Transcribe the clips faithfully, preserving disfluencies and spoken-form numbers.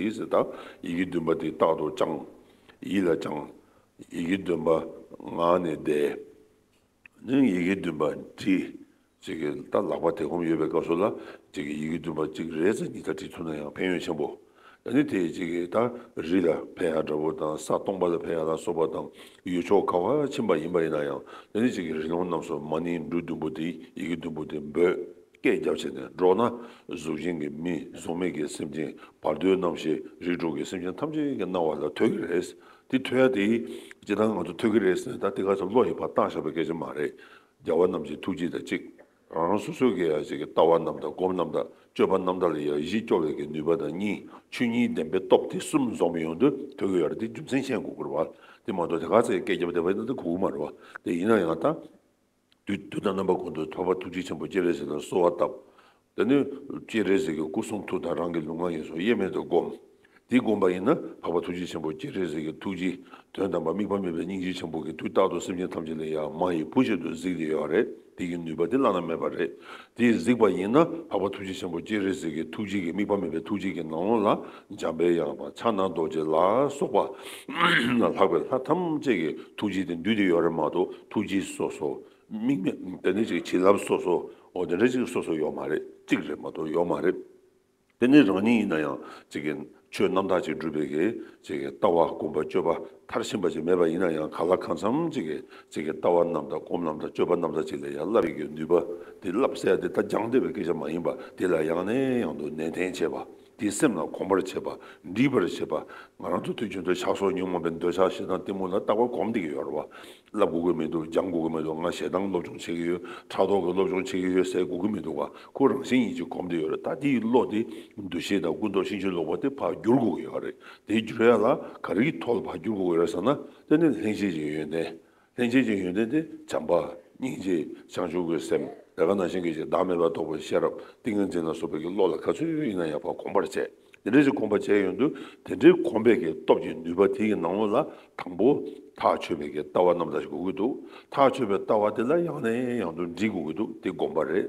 ཡིད་ཟེར་ད་ཡི་གེ་བདུན་པ་དེ་རྟག་ཏུ་བཅང་། ཡིད་ལ་བཅང་། ཡི་གེ་བདུན་པ་ངག་ནས་བཟླས། ནི་ཡི་གེ་བདུན་པ་བྲིས། ཅིག་གི་ད་ལག་པ་དེ་གོམ་ཡོད་པའི་སྐབས་སུ་ལ་ཅིག་གི་ཡི་གེ་བདུན་པ་གཅིག་རེ་ཙམ་གཉིས་ཙམ་བྲིས་ཐུབ་ན་ཡང་ཕན་ཡོན་ཆེན་པོ། ད་ནི་དེ་ཅིག་གི་ད་རི་ལ་ཕན་ཡག་འདྲ་པོ་དང་ས་སྟོང་པ་ལ་ཕན་ཡག་ལ་སོགས་པ་དང་ཡུལ་ཕྱོགས་ག་བར་ཕྱིན་པ་ཡིན་པ་ཡིན་ན་ཡང་ད་ནི་ཅིག་གི་རི་ལུང་རྣམས་སུ་མ་ཎི་འབྲུ་བདུན་པོ་དེ་ཡི་གེ་བདུན་པོ་དེ་འབོད། སྐད་རྒྱབ་བྱས་ནས་འགྲོ་ན་གཟུགས་ཅན་གྱི་མི་གཟུགས་མེད་ཀྱི་སེམས་ཅན་བར་དོའི་རྣམ་ཤེས་རིགས་དྲུག་གི་སེམས་ཅན་ཐམས་ཅད་ཀྱི་སྣང་བ་ལ་ཐོས་ཀྱི་རེད། དེ་ཐོས་ཡ་དེ་ཇི་ལྟར་ང་ཚོ་ཐོས་ཀྱི་རེད་ཟེར་ན་ད་དེ་ག་ཚོད་བློ་ཡིས་ཕར་བཏང་བཞག་པའི་སྐད་ཆ་མ་རེད། རྒྱལ་བ་རྣམས་ཀྱི་ཐུགས་རྗེ་དང་གཅིག་རང་རང་སོ་སོའི་གི་ཡ་ཅིག་གི་ལྟ་བ་རྣམ་དག་སྒོམ་རྣམ་དག་སྤྱོད་པ་རྣམ་དག་ལ་ཡ་གཞི་སྐྱོ་བའི་གི་ནུས་པ་དང་གཉིས་ཆོས་ཉིད་བདེན་པའི་སྟོབས་དེ་གསུམ་འཛོམས་ཡོང་དུས་ཐོས་ཀྱི་ཡོད་རེད། དེ་རྒྱུ་མཚན་ཤེས་དགོས་ཀྱི་རེད་བ། དེ་མ་གཏོགས་དེ་ག་ཚད་སྐད་རྒྱབ་བསྡད་པ་ཡིན་ན་དེ་གོ་གི་མ་རེད་བ། དེ་ཡིན་ན་ཡང་ད། དུས་དུས་དང་རྣམ་པ་ཀུན་ཏུ་འཕགས་པ་ཐུགས་རྗེ་ཆེན་པོ་སྤྱན་རས་གཟིགས་ལ་གསོལ་བ་བཏབ། དེ་ནས་སྤྱན་རས་གཟིགས་ཀྱི་སྐུ་གསུང་ཐུགས་དང་རང་གི་ལུས་ངག་ཡིད་གསུམ་དབྱེར་མེད་དུ་བསྒོམ། དེ་བསྒོམས་པ་ཡིན་ན་འཕགས་པ་ཐུགས་རྗེ་ཆེན་པོ་སྤྱན་རས་གཟིགས་ཀྱི་ཐུགས་རྗེ་དོན་དམ་པ་དམིགས་པ་མེད་པའི་སྙིང་རྗེ་ཆེན་པོ་གིས་དུས་རྟག་ཏུ་སེམས་ཅན་ཐམས་ཅད་ལ་ཡང་མ་ཡི་བུ་བཞིན་དུ་གཟིགས་ཏེ་ཡོད་རེད། དེ་གི་ནུས་པ་དེ་བླ་ན་མེད་པ་རེད། དེ་གཟིགས་པ་ཡིན་ན་འཕགས་པ་ཐུགས་རྗེ་ཆེན་པོ་སྤྱན་རས་གཟིགས་ཀྱི་ཐུགས་རྗེ་གི་དམིགས་པ་མེད་པའི་ཐུགས་རྗེ་གི་ནང་ལོགས་ལ་འཇམ་པའི་དབྱངས་དང་ཕྱག་ན་རྡོ་རྗེ་ལ་སོགས་པ་ལྷག་པའི་ལྷ་ཐམས་ཅད་ཀྱི་ཐུགས་རྗེ་དེ་འདུས་ཏེ་ཡོད་རེད་མ་གཏོགས་ཐུགས་རྗེ་སོ་སོ། དམིགས་མེད་དེ་ནི་ཅིག་བྱིན་རླབས་སོ་སོ། འོ་དེ་འདྲ་ཅིག་སོ་སོ་ཡོད་མ་རེད། གཅིག་རེད་མ་གཏོགས་ཡོད་མ་རེད། དེ་ནི་རང་ཉིད་ཡིན་ན་ཡང་ཅིག་གི་ཆོས་རྣམ་དག་ཅིག་སྒྲུབ་པའི་གི་ཅིག་གི་ལྟ་བ་སྒོམ་པ་སྤྱོད་པ་མཐར་ཕྱིན་པ་ཅིག་མེད་པ་ཡིན་ན་ཡང་གང་ལ་གང་འཚམ་ཅིག་གི་ཅིག་གི་ལྟ་བ་རྣམ་དག་སྒོམ་རྣམ་དག་སྤྱོད་པ་རྣམ་དག་ཅིག་ལ་ཡང་བསླབ་པའི་གི་ནུས་པ་དེ་བསླབ་ཟེར་ཡ་དེ་ད་སྦྱངས་བསྡད་པའི་སྐད་ཆ་མ་ཡིན་པ་དེ་ལ་ཡང་ནས་ཡང་དུ་ནན་ཏན་བྱེད་པ། དེའི་སེམས་ལ་གོམས་པར་བྱེད་པ། འདྲིས་པར་བྱེད་པ། ང་རང་ཚོ་དུས་རྒྱུན་དུ་ཆགས་སོགས་ཉོན་མོངས་པའི་འདོད་ཆགས་ཞེ་སྡང་གཏི་མུག་ལ་རྟག་པར་གོམས་བསྡད་ཀྱི་ཡོད་རེད་བ། བསླབ་དགོས་ཀྱི་མི་འདུག་སྦྱང་དགོས་ཀྱི་མི་འདུག་ང་ཞེ་སྡང་སློབ་སྦྱོང་བྱེད་ཀྱི་ཡོད། ཕྲག་དོག་གི་སློབ་སྦྱོང་བྱེད་ཀྱི་ཡོད་ཟེར་དགོས་ཀྱི་མི་འདུག་བ། ཁོ་རང་བཞིན་ཡིན་གྱི་གོམས་བསྡད་ཡོད་རེད། ད་དེའི་བློ་དེ་འདུ་ཤེས་དང་ཀུན་རྟོག་ཕྱིན་ཅི་ལོག་པ་དེ་ཕར་བསྒྱུར་དགོས་ཀྱི་ཡོད་རེད། དེ་བསྒྱུར་ཡ་ལ་ག་རེའི་ཐོག་ལ་ཕར་བསྒྱུར་དགོས་ཀྱི་རེད་ཟེར་ན་དེ་ནི་ལྷན་སྐྱེས་ཀྱི་ཡོན་ཏན། ལྷན་སྐྱེས་ཀྱི་ཡོན་ཏན་དེ་བྱམས་པ། སྙིང་རྗེ། བྱང་ཆུབ་ཀྱི་སེམས། དེ་ག་ནང་བཞིན་གྱི་ཅིག་བདག་མེད་པ་རྟོགས་པའི་ཤེས་རབ། ཏིང་ངེ་འཛིན་ལ་སོགས་པའི་གི་བློ་ལ་ག་ཚོད་ཡིན་ན་ཡང་ཕར་གོམས་པར་བྱས། དེ་འདྲའི་ཅིག་གོམས་པ་བྱས་ཡོང་དུས་དེ་འདྲའི་གོམས་པའི་གི་སྟོབས་ཀྱི་ནུས་པ་དེ་ཡི་ནང་ལོགས་ལ་དང་པོ་ཐག་ཆོད་པའི་གི་ལྟ་བ་རྣམ་དག་ཞིག་དགོས་ཀྱི་འདུག་ཐག་ཆོད་པའི་ལྟ་བ་དེ་ལ་ཡང་ནས་ཡང་དུ་འདྲིས་དགོས་ཀྱི་འདུག་དེ་སྒོམ་པ་རེད།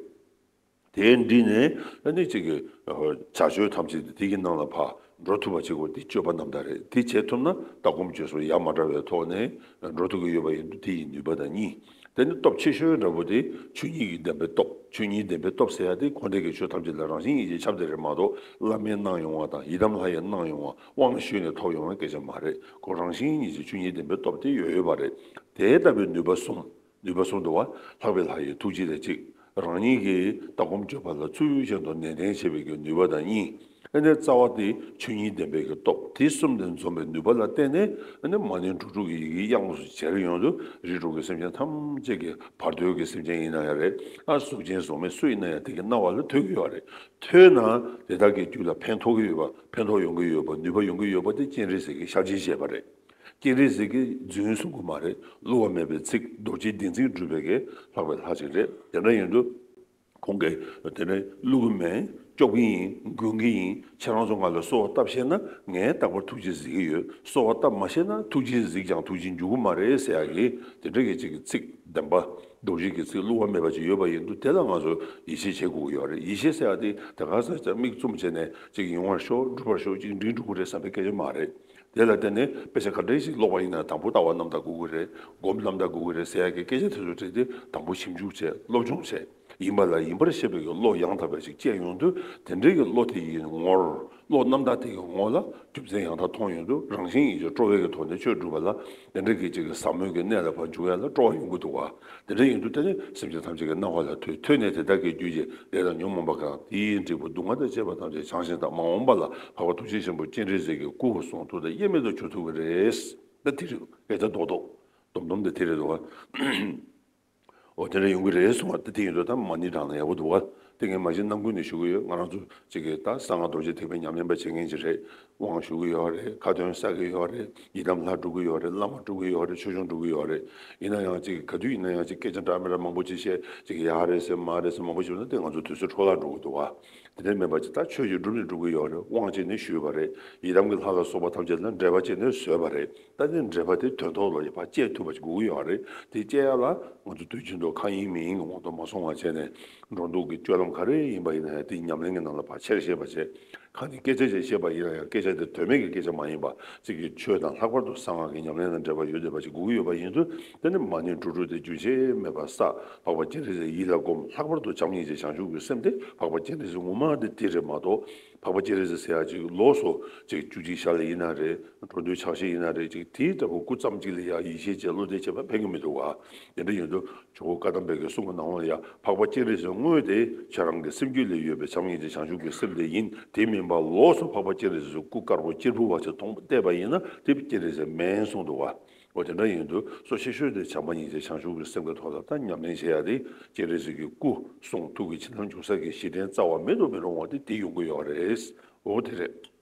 དེའི་འདྲིས་ནས་ཨ་ནི་གཅིག་གི་བྱ་སྤྱོད་ཐམས་ཅད་དེ་དེ་གི་ནང་ལ་ཕར་འགྲོ་ཐུབ་པ་བྱེད་དགོས། དེ་སྤྱོད་པ་རྣམ་དག་རེད། དེ་བྱེད་ཐུབ་ན་ལྟ་སྒོམ་སྤྱོད་གསུམ་ཡ་མ་བྲལ་བའི་ཐོག་ནས་འགྲོ་ཐུབ་ཀྱི་ཡོད་པ་ཡིན་དུས་དེ་ཡི་ནུས་པ་དང་གཉིས། དེ་ནི་སྟོབས་ཆེ་ཤོས་འདྲ་པོ་དེ་ཆོས་ཉིད་ཀྱི་བདེན་པའི་སྟོབས། ཆོས་ཉིད་བདེན་པའི་སྟོབས་ཟེར་ཡ་དེ་འཁོར་འདས་ཀྱི་ཆོས་ཐམས་ཅད་ལ་རང་བཞིན་ཉིད་ཀྱིས་ཁྱབ་བསྡད་རེད་མ་གཏོགས་བླ་མས་གནང་ཡོང་བ་དང་ཡི་དམ་ལྷ་ཡིས་གནང་ཡོང་བ་དབང་ཞུས་ནས་ཐོབ་ཡོང་བའི་སྐད་ཆ་མ་རེད། ཁོ་རང་བཞིན་ཉིད་ཀྱི་ཆོས་ཉིད་བདེན་པའི་སྟོབས་དེ་ཡོད་ཡོད་པ་རེད། དེ་ལྟ་བུའི་ནུས་པ་གསུམ། ནུས་པ་གསུམ་དུ་བ་ལྷག་པའི་ལྷ་ཡི་ཐུགས་རྗེ་དང་གཅིག་རང་ཉིད་ཀྱིས་ལྟ་སྒོམ་སྤྱོད་པ་ལ་ཚུལ་བཞིན་དུ་ནན་ཏན་བྱེད་པའི་གི་ནུས་པ་དང་གཉིས། ཨ་ནི་རྩ་བ་དེ་ཆོས་ཉིད་བདེན་པའི་གི་སྟོབས་དེ་གསུམ་དུ་འཛོམས་པའི་ནུས་པ་ལ་བརྟེན་ནས་ཨ་ནི་མ་ཎི་འབྲུ་དྲུག་གི་ཡི་གེ་དབྱངས་སུ་གྱེར་ཡོང་དུས་རིགས་དྲུག་གི་སེམས་ཅན་ཐམས་ཅད་ཀྱི་བར་དོའི་གི་སེམས་ཅན་ཡིན་ན་ཡང་རེད། ཨ་གཟུགས་ཅན་གཟུགས་མེད་སུ་ཡིན་ན་ཡང་དེ་གི་སྣང་བ་ལ་ཐོས་ཀྱི་ཡོད་རེད། ཐོས་ན་དེ་དག་གི་རྒྱུད་ལ་ཕན་ཐོགས་ཀྱི་ཡོད་པ་ཕན་ཐོགས་ཡོང་གི་ཡོད་པ་ནུས་པ་ཡོང་གི་ཡོད་པ་དེ་སྤྱན་རས་གཟིགས་ཀྱི་ཞབས་ཕྱི་བྱས་པ་རེད། སྤྱན་རས་གཟིགས་ཀྱིས་རྫུན་གསུང་གི་མ་རེད། བསླུ་བ་མེད་པའི་ཚིག་རྡོ་རྗེ་བདེན་ཚིག་སྒྲུབ་པའི་གི་ལྷག་པའི་ལྷ་ཅིག་རེད། དེ་འདྲ་ཡིན་དུས་ཁོང་གིས་དེ་ནས་བསླུ་གི་མིན། སྐྱོབ་གི་ཡིན། འགུག་གི་ཡིན། ཁྱེད་རང་ཚོ་ང་ལ་གསོལ་བ་བཏབ་ཤེས་ན་ངས་རྟག་པར་ཐུགས་རྗེ་གཟིགས་ཀྱི་ཡོད། གསོལ་བ་བཏབ་མ་ཤེས་ན་ཐུགས་རྗེ་གཟིགས་ཀྱང་ཐུགས་རྗེ་འཇུག་གི་མ་རེད་ཟེར་ཡག་གི་དེ་འདྲ་གི་ཅིག་གི་ཚིག་བདེན་པ་རྡོ་རྗེ་གི་ཚིག་བསླུ་བ་མེད་པ་ཅིག་ཡོད་པ་ཡིན་དུས་དེ་ལ་ང་ཚོ་ཡིད་ཆེས་བྱེད་དགོས་ཀྱི་ཡོད་རེད། ཡིད་ཆེས་ཟེར་ཡག་དེ་དེ་ག་ས་ཅིག་མིག་བཙུམ་བྱས་ནས་ཅིག་ཡོང་བར་ཤོག་འགྲུབ་པར་ཤོག་ཅིག་འགྲིག་འགྲོ་གི་རེད་བསམ་པའི་སྐད་ཆ་མ་རེད། དེ་ལ་བརྟེན་ནས་དཔེ་ཆ་ག་འདྲ་ཞིག་ཀློག་པ་ཡིན་ན་དང་པོ་ལྟ་བ་རྣམ་དག་དགོས་ཀྱི་རེད། སྒོམ་རྣམ་དག་དགོས་ཀྱི་རེད་ཟེར་ཡག་གི་སྐད་ཆ་དེ་ཚོ་དྲིས་ཏེ་དང་པོ་ཞིབ་འཇུག་བྱས་སློབ་སྦྱོང་བྱས། ཡིན་པ་ལ་ཡིན་པར་ཤེས་པའི་བློ་ཡང་དག་པ་ཞིག་སྐྱེས་ཡོང་དུས་དེ་འདྲའི་གི་བློ་དེ་ཡི་ངོར་བློ་རྣམ་དག་དེ་ཡི་ངོ་ལ་རྒྱུ་མཚན་ཡང་དག་མཐོང་ཡོང་དུས་རང་བཞིན་ཡིན་གྱི་སྤྲོ་བའི་གི་ཐོག་ནས་ཆོས་སྒྲུབ་པ་ལ་དེ་འདྲ་གི་ཅིག་གི་ཟབ་མོའི་གི་གནས་ལ་ཕར་འཇུག་ཡ་ལ་སྤྲོ་བ་ཡོང་གི་འདུག་བ། དེ་འདྲ་ཡིན་དུས་དེ་ནི་སེམས་ཅན་ཐམས་ཅད་ཀྱི་སྣང་བ་ལ་ཐོས། ཐོས་ནས་དེ་དག་གི་རྒྱུད་ཀྱི་ལས་དང་ཉོན་མོངས་པ་གང་དེའི་འབྲས་བུ་སྡུག་བསྔལ་དང་བཅས་པ་ཐམས་ཅད་བྱང་ཞིང་དག་མ་འོངས་པ་ལ་འཕགས་པ་ཐུགས་རྗེ་ཆེན་པོ་སྤྱན་རས་གཟིགས་ཀྱི་སྐུ་གསུང་ཐུགས་དང་དབྱེར་མེད་དུ་གྱུར་ཐུབ་ཀྱི་རེད། ད་དེ་རེད། སྐད་ཆ་རྡོག་རྡོག་སྡོམ་སྡོམ་དེ་དེ་རེད་འདུག་བ། འོ་དེ་འདྲ་ཡོང་གི་རེད་གསུང་བ་དེ་དེ་ཡིན་དུས་ད་མ་ཎི་བགྲངས་ན་ཡག་པོ་འདུག་བ། དེ་ངས་མ་གཞི་ནང་ཁུལ་ནས་ཞུ་གི་ཡོད། ང་རང་ཚོ་གཅིག་གིས་ད་གསང་སྔགས་རྡོ་རྗེ་ཐེག་པའི་ཉམས་ལེན་པ་བྱེད་མཁན་ཅིག་རེད། དབང་ཞུ་གི་ཡོད་རེད། ཁ་ཏོན་བསགས་ཀྱི་ཡོད་རེད། ཡི་དམ་ལྷ་སྒྲུབ་ཀྱི་ཡོད་རེད། བླ་མ་སྒྲུབ་ཀྱི་ཡོད་རེད། ཆོས་སྐྱོང་སྒྲུབ་ཀྱི་ཡོད་རེད། ཡིན་ན་ཡང་ཅིག་ག་དུས་ཡིན་ན་ཡང་ཅིག་སྐད་ཆ་འདྲ་མི་འདྲ་མང་པོ་ཅིག་བཤད། ཅིག་ཡ་རེད་ཟེར་མ་རེད་ཟེར་མང་པོ་ཞུས་ན་དེ་ང་ཚོ་དུས་ཚོད་འཕྲོ་བརླག་འགྲོ་གི་འདུག་བ། དེ་འདྲ་མིན་པ་ཅིག་ད་ཆོས་ཀྱི་སྒྲུབ་ནི་སྒྲུབ་ཀྱི་ཡོད་རེད། དབང་བྱས་ནས་ཞུས་པ་རེད། ཡི་དམ་གྱི་ལྷ་ལ་སོགས་པ་ཐམས་ཅད་ལ་འབྲེལ་བ་བྱས་ནས་བཟོས་པ་རེད། ད་ནི་འབྲེལ་བ་དེ་དོན་ཐོག་ལ་ཡོད་པ་སྐྱེ་ཐུབ་པ་ཞིག་དགོས་ཀྱི་ཡོད་རེད། དེ་སྐྱེ་ཡ་ལ་ང་ཚོ་དུས་རྒྱུན་དུ་ཁ་ཡིན་མི་ཡིན་གྱི་དབང་དུ་མ་སོང་བ་བྱས་ནས་འགྲོ་འདུག་གི་སྤྱོད་ལམ་ག་རེ་ཡིན་པ་ཡིན་ན་ཡང་དེ་ཉམས་ལེན་གྱི་ནང་ལ་ཕར་ཆེར་བཤད་པ་བྱས། ཁ་ནས་སྐད་ཆ་ཅིག་བཤད་པ་ཡིན་ན་ཡང་སྐད་ཆ་དེ་དོན་མེད་ཀྱི་སྐད་ཆ་མ་ཡིན་པ་ཅིག་གི་ཆོས་དང་ལྷག་པར་དུ་གསང་སྔགས་ཀྱི་ཉམས་ལེན་དང་འབྲེལ་བ་ཡོད་བསྡད་པ་ཅིག་དགོས་ཀྱི་ཡོད་པ་ཡིན་དུས། དེ་ནི་མ་ཎི་དྲུག་དྲུག་དེ་རྒྱུན་ཆད་མེད་པར་བསགས། འཕགས་པ་སྤྱན་རས་གཟིགས་ཡིད་ལ་བསྒོམ། ལྷག་པར་དུ་བྱམས་སྙིང་རྗེ་བྱང་ཆུབ་ཀྱི་སེམས་དེ་འཕགས་པ་སྤྱན་རས་གཟིགས་ངོ་མ་དེ་དེ་རེད་མ་གཏོགས། འཕགས་པ་སྤྱན་རས་གཟིགས་ཟེར་ཡག་ཅིག་ལོགས་སུ་ཅིག་བཅུ་གཅིག་ཞལ་ཡིན་ན་རེད། འགྲོ་འདུལ་ཕྱག་བཞེས་ཡིན་ན་རེད། ཅིག་དེའི་འདྲ་པོ་སྐུ་ཙམ་གཅིག་ལ་ཡང་ཡིད་ཆེས་བྱས་བློ་གཏད་བྱས་པ་ཕན་གྱི་མི་འདུག་བ། དེ་འདྲ་ཡིན་དུས་ཇོ་བོ་བཀའ་གདམས་པའི་གི་གསུང་གི་ནང་ལ་ཡང་འཕགས་པ་སྤྱན་རས་གཟིགས་དངོས་དེ་ཁྱེད་རང་གི་སེམས་རྒྱུད་ལ་ཡོད་པའི་བྱམས་སྙིང་རྗེ་བྱང་ཆུབ་ཀྱི་སེམས་དེ་ཡིན། དེ་མིན་པ་ལོགས་སུ་འཕགས་པ་སྤྱན་རས་གཟིགས་སྐུ་དཀར་པོ་གཅེར་བུ་བ་ཅིག་མཐོང་བལྟས་པ་ཡིན་ན་དེ་སྤྱན་རས་གཟིགས་མིན་གསུངས་འདུག་བ། འོ་དེ་འདྲ་ཡིན་དུས་གཙོ་ཆེ་ཤོས་དེ་བྱམས་པ་སྙིང་རྗེ་བྱང་ཆུབ་ཀྱི་སེམས་ཀྱི་ཐོག་ལ་ད་ཉམས་ལེན་བྱེད་ཡ་དེ་སྤྱན་རས་གཟིགས་ཀྱི་སྐུ་གསུང་ཐུགས་ཀྱི་ཕྱི་ནང་འཇུག་ས་གི་གཞི་རྟེན་རྩ་བ་མེད་དུ་མི་རུང་བ་དེ་དེ་ཡོང་གི་ཡོད་རེད། འོ་དེ་རེད།